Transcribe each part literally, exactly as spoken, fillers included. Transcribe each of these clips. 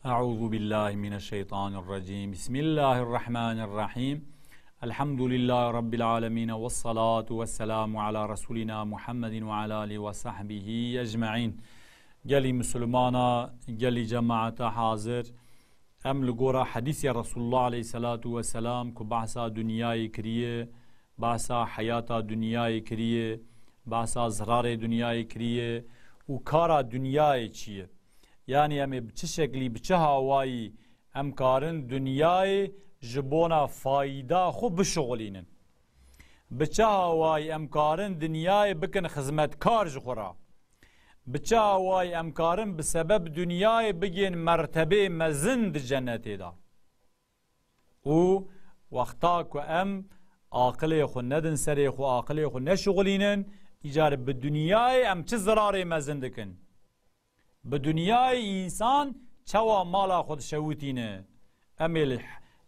أعوذ بالله من الشيطان الرجيم. بسم الله الرحمن الرحيم. الحمد لله رب العالمين، والصلاة والسلام على رسولنا محمد وعلى آله وصحبه أجمعين. Gelî Musulmana, gelî cemaeta hazir, em li gora hedîsê Resulullah aleyhissalatu vesselam ku behsa dinyayê kiriye, behsa heyata dinyayê kiriye, behsa zirarê dinyayê kiriye û kara dinyayê çi ye? Yanî em ê bi çi şeklî, bi çi hawayî em karin dinyayê ji bona fayda xwe bişuxulînin? Bi çi hawayî em karin dinyayê bikin xizmetkar ji xwe re? Bi çi awayî em karin bi sebeb dinyayê bigên mertebeyê mezin di cenetê de? Û wexta ku em aqilê xwe nedin serê xwe, aqilê xwe neşixulînin, îcar bi dinyayê em çi zirarê mezin dikin? Bi dinyayê însan çawa mala xwe dişewitîne? Em ê li,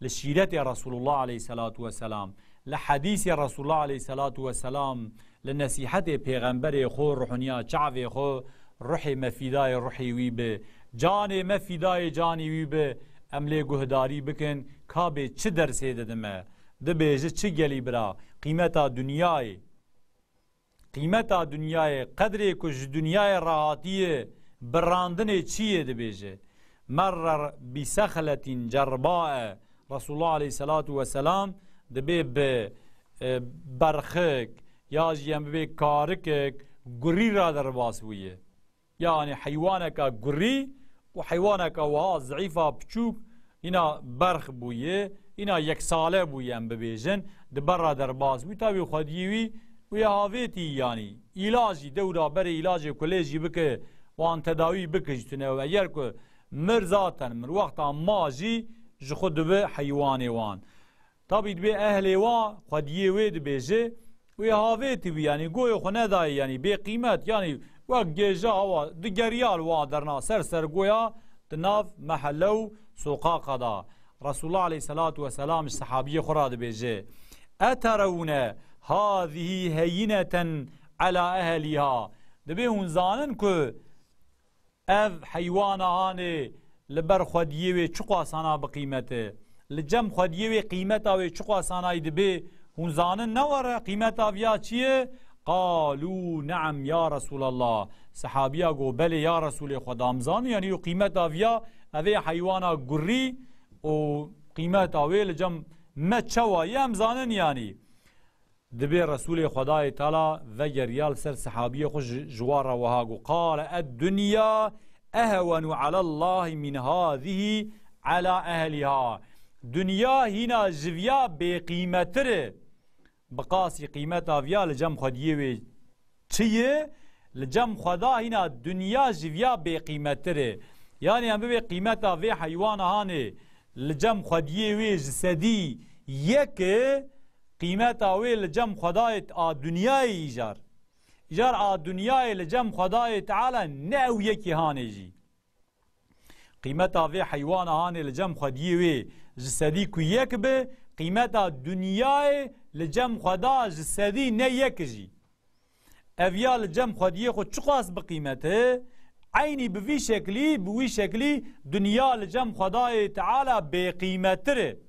li şîretê Resulullah aleyhissalatu vesselam, li hedîsê Resulullah aleyhissalatu vesselam, li nesîhetê pêxemberê xwe, ruhuniya çavê xwe, ruhê me fîdayê ruhê wî be, canê me fîdayê canî wî be, em lê guhdarî bikin, ka bê çi dersê dide me? Dibêje çi gelî bira? Qîmeta dinyayê. Qîmeta dinyayê, qedrê ku ji dinyayê re hatiye, birandinê çi ye dibêje? Merre bi sexletîn cerbae. Resulullah aleyhissalatu vesselam dibê bi, e, berxik ya jî em bibê karikek gurî re derbas bûye. Yanî heywaneka gurî û heywaneka wiha zeîfa piçûk, îna berx bûye, îna yeksale bûye em bibêjin, di ber re derbas bû. Tabî xwediyê wî wê havêtî, yanî îlajî dewra berê îlajê kulê jî bike, wan tedawî bike ji tune. Eger ku mir zaten mir wexta ma jî ji xwe dibe heywanê wan. Tabî dibê ehlê wa xwediyê wê dibêje, wê havêtî bû, yanî goyê xwe nedayê, yanî bê qîmet, yanî wek gêja awa di geriyal wa derna ser ser goya di nav mehelle û soqaqa da. Resulullah aleyhissalatu vesselam ji sehabiyê xwe re dibêje, "Eterewne hâzihî heyineten ala ehliha." Dibê hûn zanin ku ev heywana hanê li ber xwediyê wê çiqasana bi qîmet e? Li cem xwediyê wê qîmeta wê çiqasanayî dibe? Hûn zanin ne were qîmeta viya çi ye? Qalû ne'em ya Resulallah. Sehabiya got, belê ya Resulê Xweda, em zanin, yanî yo qîmeta viya evê heywana gurî û qîmeta wê li cem me çawa ye, em zanin yanî. Dibê Resûlê Xwedayê Teala vegeriya li ser sehabiyê xwe ji, ji wan re wiha got, "Qale ed-dunya ehwenu alallahi min hazihi ala ehliha." Dinya hîna ji viya bêqîmettir e. Bi qasî qîmeta viya li cem xwediyê wê çi ye? Li cem Xweda hîna dinya ji viya bêqîmettir e. Yanî em bibê qîmeta vê heywana hanê li cem xwediyê wê ji sedî yek e, qîmeta wê li cem Xwedayê a dinyayê îcar. Îcar a dinyayê li cem Xwedayê Teala ne ew yekî hanê jî. Qîmeta vê heywana hanê li cem xwediyê wê ji sedî ku yek bi, qîmeta dinyayê li cem Xweda ji sedî ne yek jî. Ev ya li cem xwediyê xwe çiqas bi qîmet e, eynî bi vî şeklî, bi wî şeklî dinya li cem Xwedayê Teala bêqîmettir e.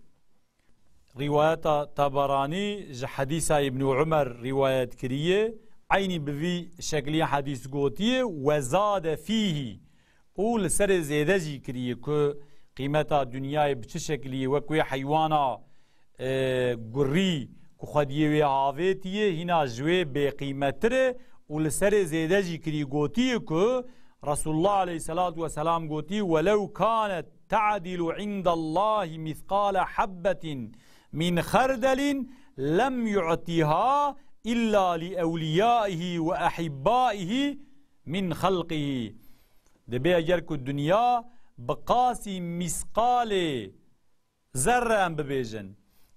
Rîwayeta Taberanî ji hedîsa Îbnî Umer rîwayet kiriye, eynî bi vî şeklî hedîs gotiye, "We zade fîhî", û li serê zêde jî kiriye ku qîmeta dinyayê bi çi şeklî ye, wek wê heywana, e, gurî ku xwediyê wê avêtiye, hîna ji wê bêqîmettir e û li serê zêde jî kiriye gotiye ku Resulullah aleyhissalatu vesselam gotî, "Welew kanet ta'dilu indallahi mithqale habbetin min xerdelin lem yu'tiha illa li ewliyaihi ve ahibbaihi min xelqihi." Dibê eger ku dinya bi qasî mîsqalê zerre em bibêjin,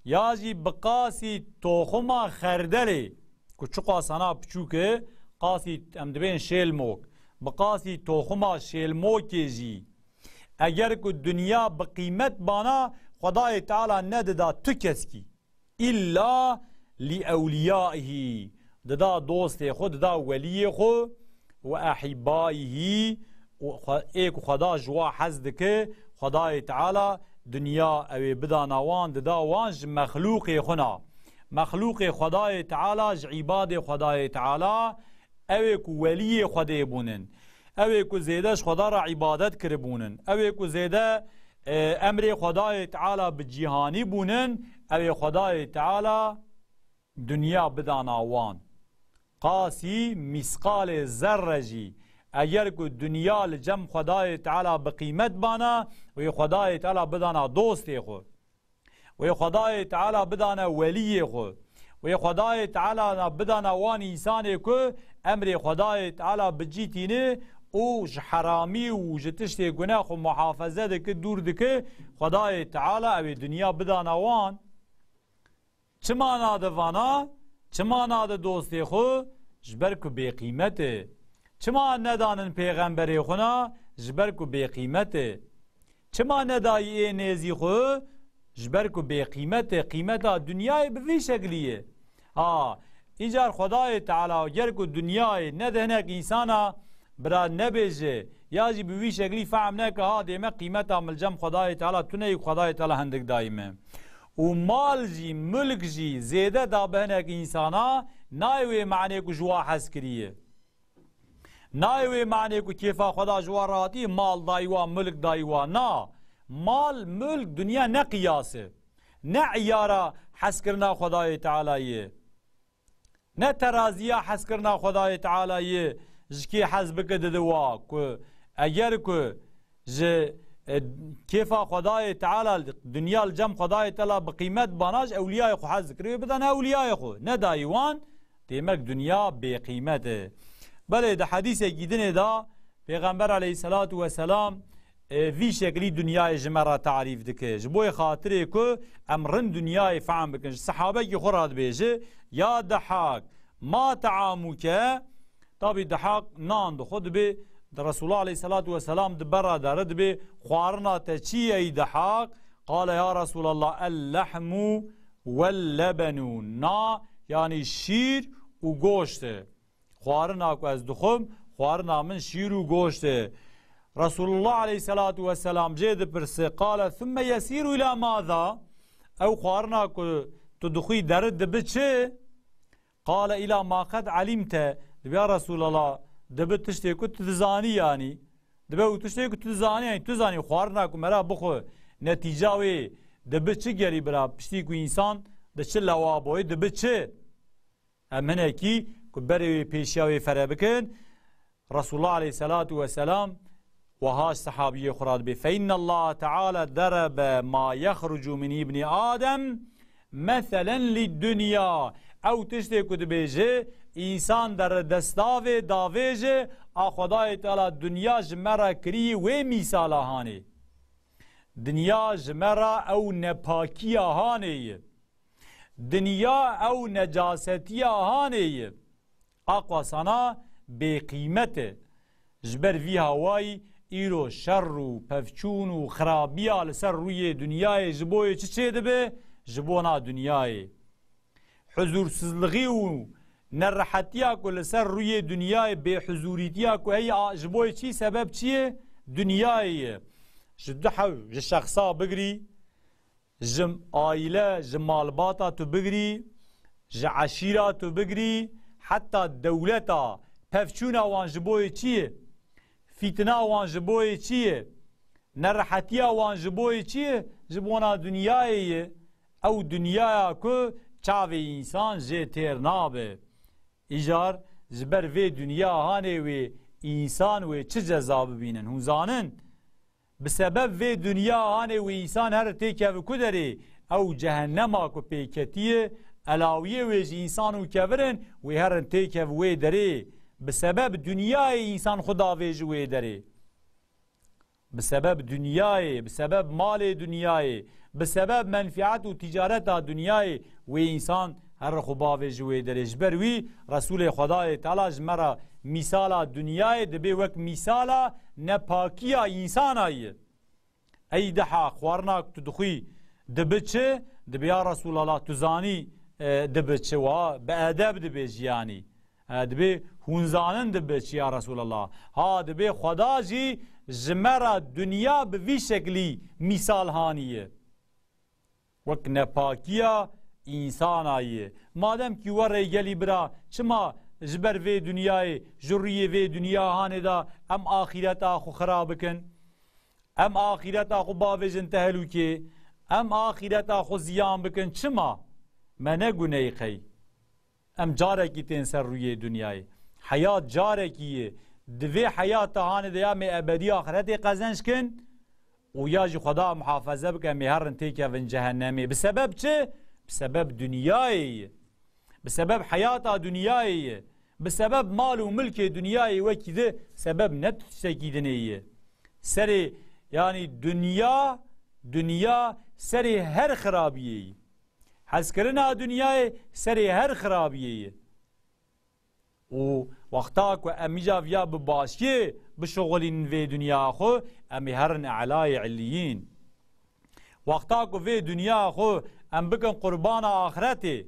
ya jî bi qasî toxuma xerdelê, ku çiqasana piçûk e, qasî em dibên şêlmok, bi qasî toxuma şêlmokê jî, eger ku dinya bi qîmet bana, Xwedayê Teala nedida tu keskî, îlla li ewliyaihi, dida dostê xwe, dida weliyê xwe, we ehîbbaîhî, û xwe-, ê ku Xweda ji wa hez dike, Xwedayê Teala dinya ew ê bidana wan, dida wan ji mexlûqê xwe na. Mexlûqê Xwedayê Teala, ji îbadê Xwedayê Teala, ew ê ku weliyê Xwedê bûnin, ew ê ku zêde ji Xweda re îbadet kiribûnin, ew ê ku zêde, e, emrê Xwedayê Teala bi cîhanî bûnin, ew ê Xwedayê Teala dinya bidana wan. Qasî mîsqalê zerre jî, eger ku dinya li cem Xwedayê Teala bi qîmet bana, wê Xwedayê Teala bidana dostê xwe. Wê Xwedayê Teala bidana weliyê xwe. Wê Xwedayê Teala bidana wan însanê ku emrê Xwedayê Teala bi cî tîne û ji heramî û ji tiştê gune xwe muhafeze dike, dûr dike, Xwedayê Teala ew ê dinya bidana wan. Çima nade vana? Çima nade dostê xwe? Ji ber ku bêqîmet e. Çima nedanin pêxemberê xwe na? Ji ber ku bêqîmet e. Çima nedayî ê nêzî xwe? Ji ber ku bêqîmet e. Qîmeta dinyayê bi vî şeklî ye. Ha, îcar Xwedayê Teala ger ku dinyayê nede hinek însana, bira nebêje, ya jî bi vî şeklî fehm neke, ha, dême qîmeta min li cem Xwedayê Teala tune yî, Xwedayê Teala hindik dayî me. Û mal jî, mulk jî zêde da bi hinek însana, nayê wê manê ku ji wa hez kiriye. Nayê wê manê ku kêfa Xweda ji wa re hatiye, mal dayî wa, mulk dayî wa. Na, mal, mulk, dinya ne qiyas e. Ne îyara hezkirina Xwedayê Teala ye. Ne teraziya hezkirina Xwedayê Teala ye, ji kê hez bike dide wa, ku eger ku ji, e, kêfa Xwedayê Teala, dinya li cem Xwedayê Teala bi qîmet bana, ji ewliyayê xwe hez dikir, wê bidane ewliyayê xwe. Nedayî wan, demek dinya bêqîmet e. Belê di hedîsekî dinê de Pêxember aleyhisselatu vesselam, e, vî şeklî dinyayê ji me re tarîf dike. Ji bo yê xatirê ku em rind dinyayê fehm bikin. Ji sehabekî xwe re dibêje, "Ya Dehak, ma teamuke?" Tabî Dehak nan dixwe, dibê, di Resulullah aleyhisselatu vesselam di bera de re dibê, "Xwarina te çi ye ey Dehak?" Qale, "Ya Resulallah, el-lehmu vel-lebenu." Na, yanî şîr û goşt e. Xwarina ku ez dixwim, xwarina min şîr û goşt e. Resulullah aleyhisselatu vesselam jê dipirse, qale, "Thumme yesiru ila maza?" Ew xwarina ku tu dixwî deri dibi çi? Qale, "Ila ma qed alimte." Dibe, "Ya Resulallah, dibi tiştê ku tu dizanî yanî." Dibe û tiştê ku tu dizanî, yanî tu zanî xwarina ku mera bixwe, netîca wê dibi çi gerî bira, piştî ku însan di çi lewaboyê dibi çi? Em hinekî ku berê wê pêşiya wê fere bikin, Resulullah aleyhisselatu vesselam wiha ji sehabiyê xwe re dibê, "Fe innallaha teala derebe ma yexrucu min îbni Adem meselen lid-dunya." Ew tiştê ku dibêje, însan dere destavê, davêje, a Xwedayê Teala dinya ji me re kirî wê mîsala hanê. Dinya ji me re ew nepakiya hanê ye. Dinya ew necasetiya hanê ye. Aqwa sana bêqîmet e. Ji ber vî hawayî îro şer û pevçûn û xirabiya li ser rûyê dinyayê ji bo yê çi çêdibe? Ji bona dinyayê. Huzursizlixî û nerehetiya ku li ser rûyê dinyayê, bêhuzurîtiya ku heye, a, ji bo yê çi sebeb çi ye? Dinyayê ye. Ji du hev, ji şexsa bigirî, ji aîle, ji malbata tu bigirî, ji eşîra tu bigirî, heta dewleta, pevçûna wan ji bo yê çi ye? Fîtina wan ji bo yê çi ye? Nerehetiya wan ji bo yê çi ye? Ji bona dinyayê ye. Ew dinyaya ku çavê însan jê têr nabe. Îcar ji ber vê dinya hanê wê însan wê çi ceza bibînin? Hûn zanin? Bi sebeb vê dinya hanê wê însan here têkeve ku derê? Ew cehennema ku pê ketiye, elawiyê wê ji însan û kevir in, wê herin têkev wê derê. Bi sebeb dinyayê însan xwe davêji wê derê. Bi sebeb dinyayê, bi sebeb malê dinyayê, bi sebeb menfiat û ticareta dinyayê wê însan here xwe bavêji wê derê. Ji ber wî Resûlê Xwedayê Teala ji me re mîsala dinyayê dibê wek mîsala nepakiya însana ye. Ey Dehak, xwarina ku tu dixwî dibi çi? Dibê, ya Resûlallah, tu zanî, e, dibi çi? Wa bi edeb dibê jî yanî. E, dibê hûn zanin dibi çi, ya Resûlallah? Ha, dibê Xweda jî ji me re dinya bi vî şeklî mîsal haniye. Wek nepakiya însana ye. Madem kî werê gelî bira, çima ji ber vê dinyayê, ji rûyê vê dinya hanê de em axîreta xwe xira bikin? Em axîreta xwe bavêjin tehlûkê, em axîreta xwe ziyan bikin. Çima? Me ne guneyî qey. Em carekî tên ser rûyê dinyayê. Heyat carekî ye. Di vê heyata hanê de ya me ebedî axretê qezenc kin û ya jî Xweda muhafaze bike, em ê herin têkevin cehennemê. Bi sebeb çi? Bi sebeb dinyayê ye. Bi sebeb heyata dinyayê ye. Bi sebeb mal û milkê dinyayê wekî di sebeb ne tiştekî dinê ye. Serê, yanî dinya, dinya serê her xirabiyê ye. Hezkirina dinyayê serê her xirabiyê ye. Û wexta ku em îca viya bi başiyê bişuxulînin vê dinya xwe, em ê herin elayê illiyîn. Wexta ku vê dinya xwe em bikin qurbana axretê,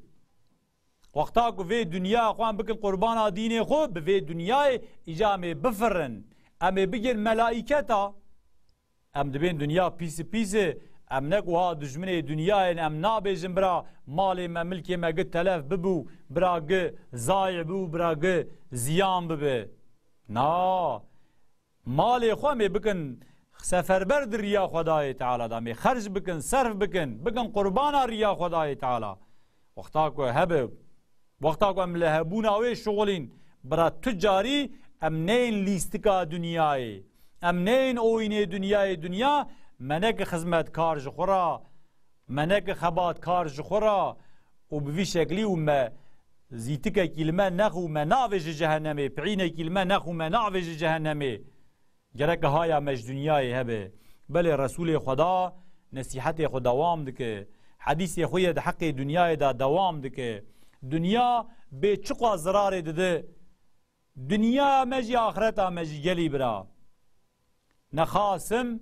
wexta ku vê dinya xwe em bikin qurbana dînê xwe, bi vê dinyayê îca em ê bifirin, em ê bigên melaîketa. Em dibên dinya pîs pîs e. Em ne ku ha dijminê dinyayê ne, em nabêjin bira malê me, milkê me gi telef bibû, bira gi zayî bibû, bira gi ziyan bibe. Na. Malê xwe em ê bikin seferber di riya Xwedayê Teala de, em ê xerc bikin, serf bikin, bikin qurbana riya Xwedayê Teala. Wexta ku hebe Wexta ku em li hebûna wê şixulîn, bira tu carî em neyên lîstika dinyayê, em neyên oyînê dinyayê, dinya me neke xizmetkar ji xwe re, me neke xebatkar ji xwe re û bi vî şeklî û me zîtikekî li me nexû me navêje cehennemê, pi'înekî li me nexû me navêje cehennemê. Gerek haya me ji dinyayê hebe. Belê Resûlê Xweda nesîhetê xwe dewam dike. Hedîsê xwe yê di heqê dinyayê de dewam dike. Dinya bê çiqas zirarê dide. Dinyaya me jî axireta me jî gelî bira. Nexasim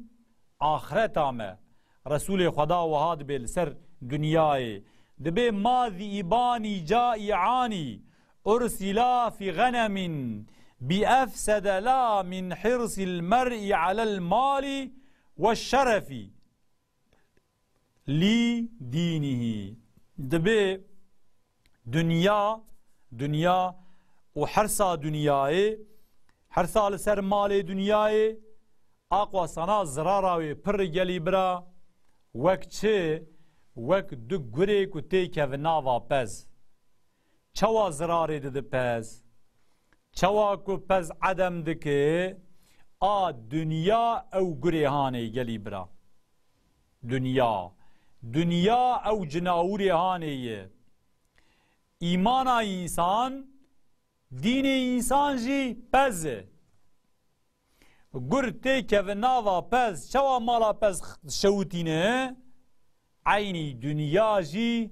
axireta me. Resûlê Xweda wiha dibê li ser dinyayê. Dibê ma zî'îbanî câî'anî ursîlâ fî xenemîn bi efsede la min hirsîl mer'î alel malî we şerefî lî dînihî. Dibê dinya, dinya û hersa dinyayê, hersa li ser malê dinyayê, aqwa sana zirara wê pir gelî bira, wek çi? Wek du gurê ku têkevin nava pez. Çawa zirarê dide pez? Çawa ku pez edem dike, a dinya ew gurê hanê gelî bira. Dinya. Dinya ew cinawurê hanê ye. Îmana însan, dînê însan jî pez e. Gur têkeve nava pez, çawa mala pez dişewitîne? Eynî dinya jî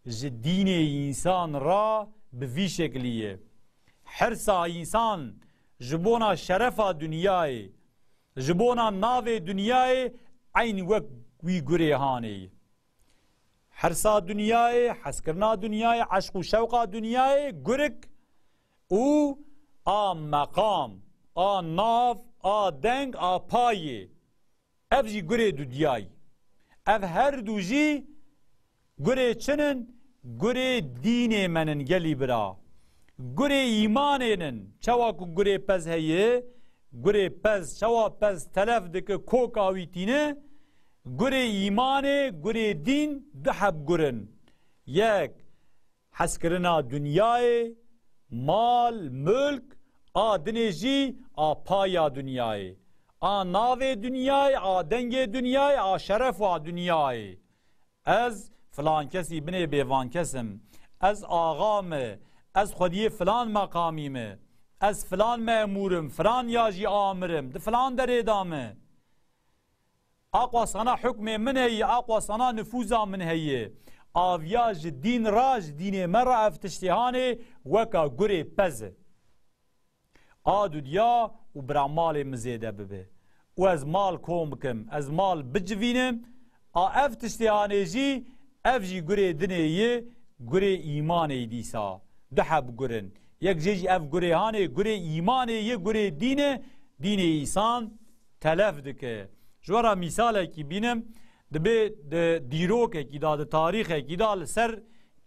ji dînê însan re bi vî şeklî ye. Hirsa însan ji bona şerefa dinyayê, ji bona navê dinyayê eynî wek wî gurê hanê ye. Hirsa dinyayê, hezkirina dinyayê, eşq û şewqa dinyayê, gurik û a meqam, a nav, a deng, a payê. Ev jî gurê dudiyayî. Ev her du jî gurê çi nin? Gurê dînê me nin gelî bira. Gurê îmanê nin. Çawa ku gurê pez heye, gurê pez, çawa pez telef dike, koka wî tîne, gurê îmanê, gurê dîn du heb gur in. Yek, hezkirina dinyayê, mal, mulk, a dinê jî a paya dinyayê, a navê dinyayê, a dengê dinyayê, a şerefa dinyayê. Ez filan kesî binê bêvan kes im. Ez axa me. Ez xwediyê filan meqamî me. Ez filan memûr im, filan ya jî amir im, di filan derê de me. Aqwa sana hukmê min heye, aqwa sana nifûza min heye. Aviya ji dîn re, ji dînê me re ev tiştê hanê weka gurê pez e. A dudiya û bira malê min zêde bibe. Û ez mal kom bikim, ez mal bicivînim. A ev tiştê hanê jî, ev jî gurê dinê yê, gurê îmanê yî dîsa. Du heb gur in. Yek jê jî ev gurê hanê, gurê îmanê yê, gurê dîn e, dînê însan telef dike. Ji we re mîsalekî bînim, dibê di dîrokekî de, di tarîxekî de li ser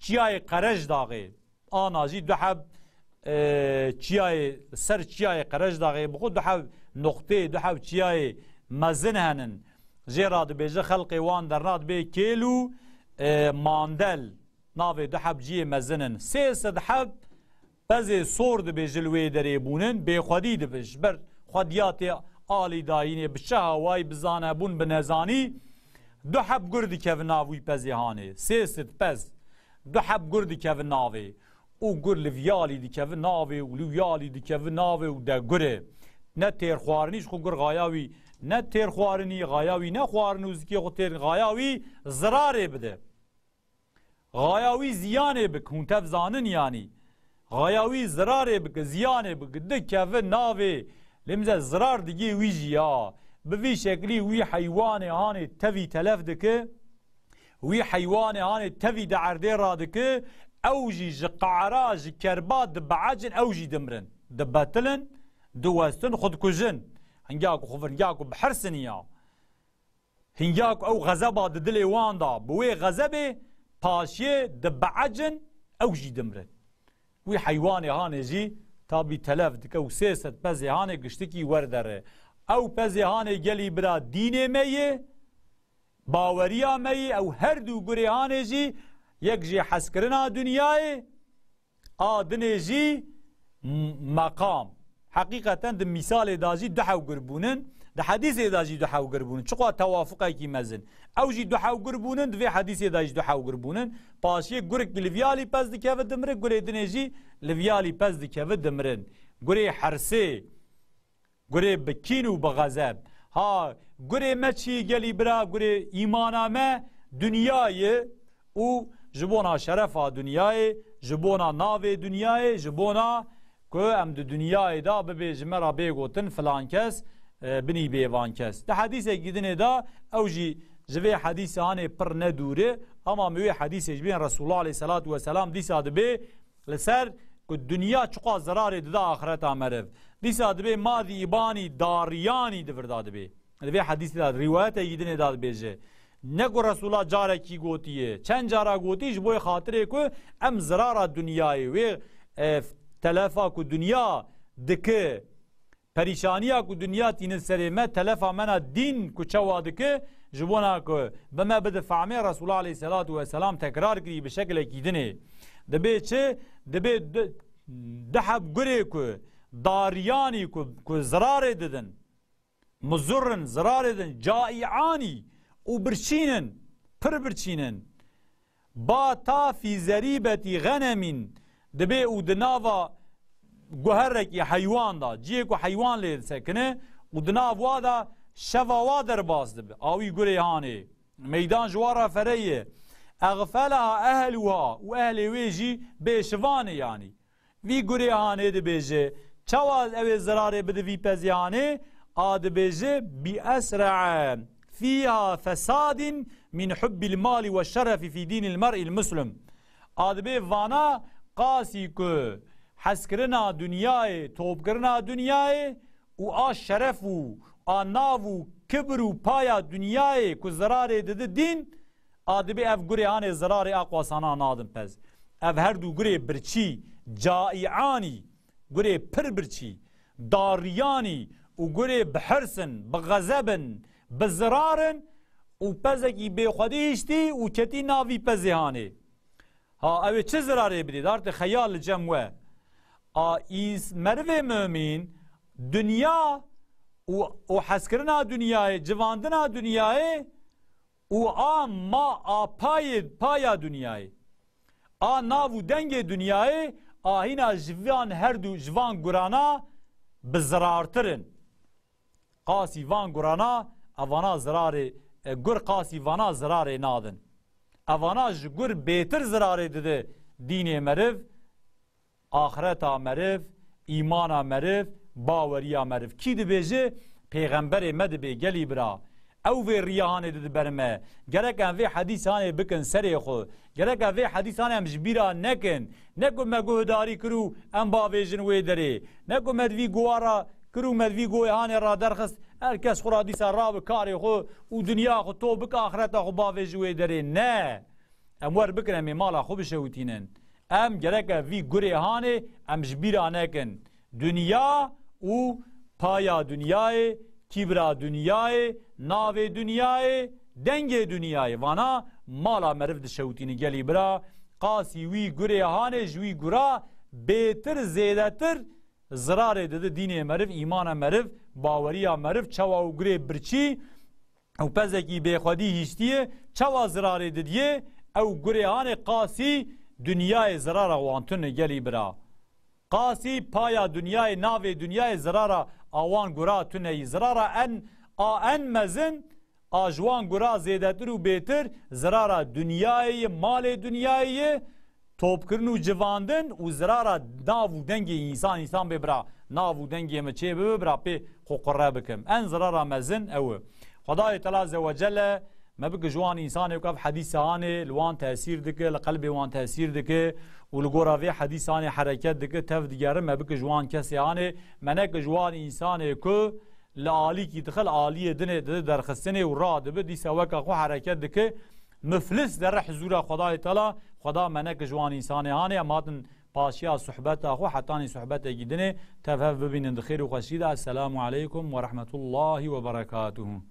Çiyayê Qerejdaxê, ana jî du heb, e, çiyayê, ser Çiyayê Qerejdaxê bi xwe du heb noqtê, du heb çiyayê mezin henin. Jê re dibêje xelkê wan derna dibê kêl û, e, mandel. Navê du heb ciyê mezin in. Sê sed heb pezê sor dibê ji li wê derê bûnin, bêxwedî dibin. Ji ber xwediya tê alî dayînê, bi çi hawayî, bi zanebûn, bi nezanî, du heb gur dikevin nav wî pezê hanê. Sê sed pez. Du heb gur dikevin navê. Û gur li viyalî dikevin navê û li viyalî dikevin navê û de gure. Ne têr xwarinî ji xwe gur xaya wî, ne têr xwarinî, xaya wî ne xwarin û zikê xwe têr, xaya wî zirarê bide. Xaya wî ziyanê bik, hûn tev zanin yanî. Xaya wî zirarê bik, ziyanê bik, dikeve navê. Lê mize zirar digê wî jî ya. Bi vî şeklî wî heywanê hanê tevî telef dike. Wî heywanê hanê tevî di erdê radike. Ew jî ji qara, ji kerba dibeecin, ew jî dimrin. Dibetilin, diwestin, xwe dikujin. Hinga ku xwe vir, hinga ku bi hirsin ya. Hinga ku ew xezeba di dilê wan da, bi wê xezebê paşiyê dibeecin, ew jî dimrin. Wî heywanê hanê jî tabî telef dike û sê sed pezê hanê giştikî werdere. Ew pezê hanê gelî bira dînê me yê, baweriya me yê, ew her du gurê hanê jî yek jê hezkirina dinyayê, a dinê jî m-, meqam. Heqîqeten di mîsalê de jî du hew gur bûnin, di hedîsê de jî du hew gur bûnin. Çiqas tewafuqekî mezin. Ew jî du hew gur bûnin, di vê hedîsê de jî du hew gur bûnin. Paşiyê gurek li viyalî pez dikeve dimirin, gurê dinê jî li viyalî pez dikeve dimirin. Gurê hersê. Gurê bi kîn û bi xezeb. Ha, gurê me çi gelî bira, gurê îmana me dinya ye û ji bona şerefa dinyayê, ji bona navê dinyayê, ji bona ku em di dinyayê de bibê ji me re bê gotin filan kes, e, binî bê van kes. Di hedîsekî dinê de ew jî ji vê hedîsanê pir ne dûr e, ama min wê hedîsê ji bên Resulullah aleyhisselatu vesselam dîsa dibê li ser ku dinya çiqas zirarê dida axireta meriv. Dîsa dibê ma dî îbanî dariyanî di vir de dibê. Li vê hedîsê de, rîwayetê yî dinê de dibêje. Ne ku Resûla carekî gotiye, çend cara gotî ji bo xatirê ku em zirara dinyayê wê, e, telefa ku dinya dike, perîşaniya ku dinya tînin serê me, telefa me na dîn ku çawa dike, ji bona ku bi me bide fehmê, Resûla aleyhisselatu vesselam tekrar kirî bi şekilekî dinê. Dibê çi? Dibê du, du heb gurê ku dariyanî ku, ku zirarê didin, muzurrin, zirarê didin, cai'anî û birçînin, pir birçînin. Bata fî zerîbetî xenemîn, dibê û di nava guherekî heywan da, cihê ku heywan lê disekine û di nav wa da şeva wa derbas dibe. Awî gurê hanê. Meydan ji wa re fereye. Exfelaha ehluha û ehlê wê jî bêşivan e yanî. Vî gurê hanê dibêje, çawa ew ê zirarê bide vî pezê hanê? A dibêje, bi esre'e fîha fesadin min hubbil mali ve şerefi fî dînil mer'il muslim. A dibê vana qasî ku hezkirina dinyayê, topkirina dinyayê û a şeref û a nav û kibir û paya dinyayê ku zirarê dide dîn, a dibê ev gurê hanê zirarê a qasana nadin pez. Ev her du gurê birçî, cai'anî, gurê pir birçî, dariyanî û gurê bi hirs in, bi xezeb in, bi zirar in û pezekî bêxwedî hiştî û ketî nav vî pezê hanê. Ha, ew ê çi zirarê bidî? Darte xeyal li cem we. A, îns-, merivê mumîn, dinya û, û hezkirina dinyayê, civandina dinyayê û a ma, a payê, paya dinyayê, a nav û dengê dinyayê, a hîna ji van her du, ji van gurana bi zirartir in. Qasî van gurana, evana zirarê, e, gur qasî vana zirarê nadin. Evana ji gur bêtir zirarê dide dînê meriv, axireta meriv, îmana meriv, baweriya meriv. Kî dibêje? Pêxemberê me dibê, gelî bira. Ew vê riya hanê dide ber me. Gerek em vê hedîsanê bikin serê xwe. Gerek em vê hedîsanê em ji bîra nekin. Ne ku me guhdarî kir û em bavêjin wê derê. Ne ku me di vî guwa ra kir û me di vî guhê hanê ra derxist, Her kes xwe ra dîsa rabi karê xwe û dinya xwe to bike, axireta xwe bavêji wê derê. Ne. Em wer bikin, em ê mala xwe bişewitînin. Em gerek e vî gurê hanê em ji bîra nekin. Dinya û paya dinyayê, kîbra dinyayê, navê dinyayê, dengê dinyayê. Vana mala meriv dişewitîne gelî bira. Qasî wî gurê hanê ji wî gura bêtir, zêdetir zirarê dide dînê meriv, îmana meriv, baweriya meriv, çawa û gurê birçî û pezekî bêxwedî hîştiye, çawa zirarê didiyê, ew gurê hanê qasî dinyayê zirara wan tune gelî bira. Qasî paya dinyayê, navê dinyayê zirara a wan gura tune yî. Zirara en, a en mezin, a ji wan gura zêdetir û bêtir, zirara dinyayê ye, malê dinyayê ye, topkirin û civandin û zirara nav û dengê însan, însan bê bira, nav û dengê min çê bibe bira, pê xwe qurre bikim. En zirara mezin ew e. Xwedayê Teala Azze ve Celle me bike ji wan însanê ku ev hedîsa hanê li wan tesîr dike, li qelbê wan tesîr dike û li gora vê hedîsa hanê hereket dike, tev digerin, me bike ji wan kesê hanê, me neke ji wan însanê ku li alîkî dixe, li aliyê dinê dide derxistinê û radibe, dîsa weke xwe hereket dike, miflis dere hizûra Xwedayê Teala. Xweda me neke ji wan însanê hanê, em hatin paşiya sohbeta xwe, hetanî sohbetekî dinê tev hev bibînin di xêr û xweşî de. Esselamu aleykum ve rahmetullahi ve berekatuhu.